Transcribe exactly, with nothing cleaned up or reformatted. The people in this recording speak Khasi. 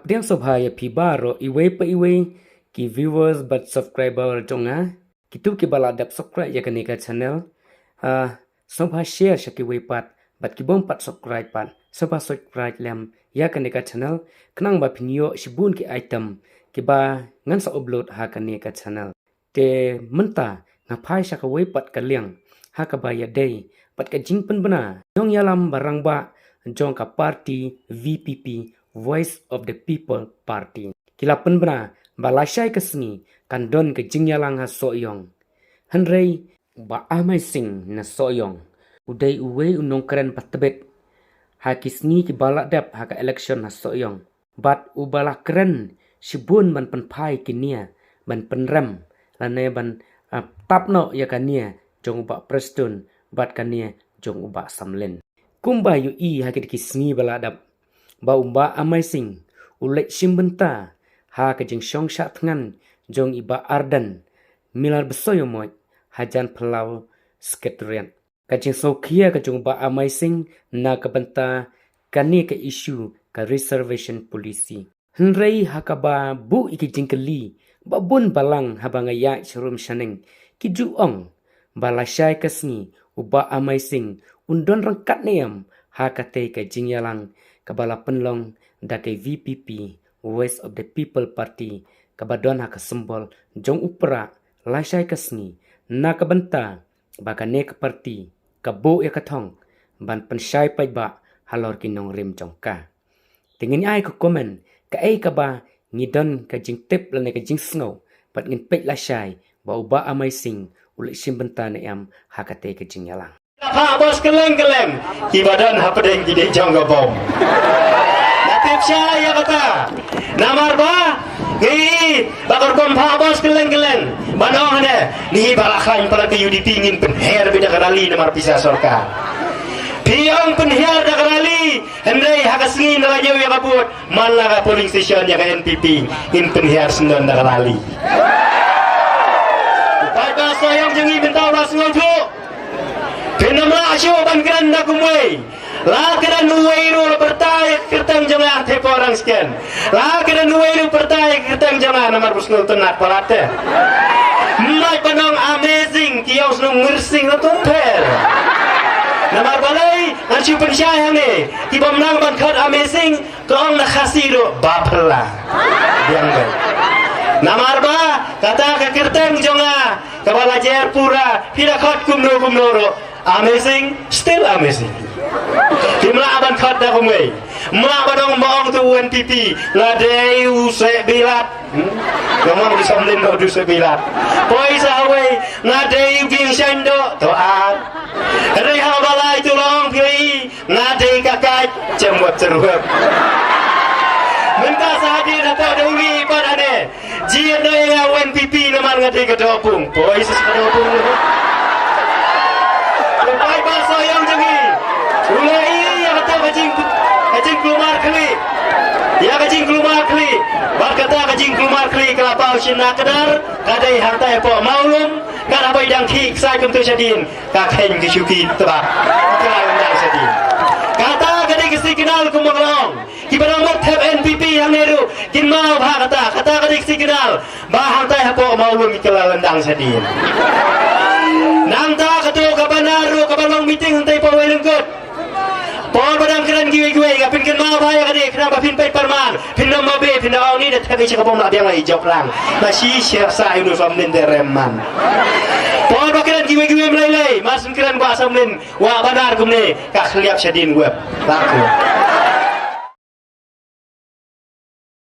Pdiang sngewbha ïa phi baroh iwei pa iwei ki viewers bad subscriber jong nga. Kito kiba la dep subscribe ïa kane ka channel, ah, sngewbha share sha kiwei pat, bad kibym pat subscribe pat, sngewbha subscribe lem ïa kane ka channel, khnang ba phin ïoh shibun ki item kiba ngan sa upload ha kane ka channel. Te mynta nga phai sha kawei pat ka liang ha kaba ïadei bad ka jingpynbna nongïalam ba rangbah jong ka party V P P, Voice of the People Party. Ki la pynbna ba lashai ka sngi kan don ka jingïalang ha Sohiong. Hynrei u Bah Amai Singh na Sohiong u dei uwei u nongkren ba tbit ha ki sngi kiba la dep ha ka election ha Sohiong. Bad uba la kren shibun ban pynphai ki nia, ban pynrem, lane ban, ah, tap noh ïa ka nia jong u Bah Prestone bad ka nia jong u Bah Samlin. Kumba ïohi ha kine ki sngi ba la dep, ba u Bah Amai Singh u leit shim bynta ha ka jingshong shah thngan jong i Bah Ardent Miller Basaiawmoit hajan phyllaw Secretariat. Ka jingsngewkhia ka jong u Bah Amai Singh na ka bynta kane ka issue ka reservation policy. Hynrei ha kaba buh ïa ki jingkylli ba bun balang haba nga ïaid sharum shaneng, ki ju ong ba lashai ka sngi u Bah Amai Singh un don ryngkat ne em ha katei ka jingïalang kaba la pynlong da ka V P P, Voice of the People Party, kaba don ha ka symbol jong u prah lashai ka sngi, na ka bynta ba kane ka party ka buh ïa ka thong ban pynshai paidbah halor ki nongrim jong ka. Te ngin ai ka comment kaei kaba ngi don ka jingtip lane ka jingsngew, bad ngin peit lashai ba u Bah Amai Singh u leit shim bynta ne em ha katei ka jingïalang. Phah bos kylleng kylleng, kiba don hapdeng ki dei jong ka bom. Nga tip shai ïa kata. Namar ba ngi ba kyrpang phah bos kylleng kylleng, ban ong hangne, ngi ba la khlaiñ palat ka U D P ngin pynher beit da ka rally namar pisa sorkar. Phi ong pynher da ka rally, hynrei ha ka sngi ngi la ñiew ïa ka vote man la ka polling station ïa ka N P P, ngin pynher syndon da ka rally. Paidbah Sohiong jong ngi mynta u la sngewthuh. Phin ym lah shuh ban kren da kumwei. La kren uwei ruh la pyrta ïa ka kyrteng jong nga, te por ang sken. La kren uwei ruh pyrta ïa ka kyrteng jong nga, namar ba sngewtynnat palat te. Mlai ba nong amazing, ki ïohsngew myrsing na tum pher. Namar balei ngan shu pynshai hangne, ki bym nang ban khot amazing, ka ong na Khasi ruh ba phylla. Biang beit. Namar ba kata ka kyrteng jong nga kaba la jer pura, phi da khot kumno kumno ruh, amazing, still amazing. Kim lah ban khot da kumwei. Mlak ba dang ba ong tu N P P, nga dei u seh bilat. Hmm? Nga ong u Samlin u seh bilat. Poi sa hawei, nga dei u Vieng Shan doh, to ar. Hynrei haba lai tu long phi, nga dei ka kait, jem wep jem wep. Mynta sa hadien hapoh Dawri pat ane. Jia dei nga N P P namar nga dei ka dohpung. Poi sa ka dohpung. Ka paidbah Sohiong jong ngi, u la ïohi ïa kata ka jing, ka jingkulmar khlieh. Ïa ka jingkulmar khlieh. Bad kata ka jingkulmar khlieh ka la paw shynna kdar, ka dei hangtai hapoh Mawlum, ka la bai dang khih ksai kumtu shadien. Ka kheiñ ki shuki tbak. Ka la lyndang shadien. Kata ka dei ka signal kumba ka long. Kiba dang mut thep N P P hangne ruh kin mawbha kata, kata ka dei ka signal ba hangtai hapoh Mawlum ki la lyndang shadien. Nangta kato ka banner ruh kaba long meeting hangtai hapoh Wei Lyngkut. Por ba dang kren kiwei kiwei, ka phin kynmaw bha ïa kane, khnang ba phin peit pyrman, phin ym mabe, phin ym ong ni da thep ïa ka bom la biang la i jop lang. Na shi sher sa ïa u Samlin de rem man. Por ba kren kiwei kiwei mlei lei, mar syn kren ba Samlin, wa banner kumne, ka khliap shadien wep. Laku.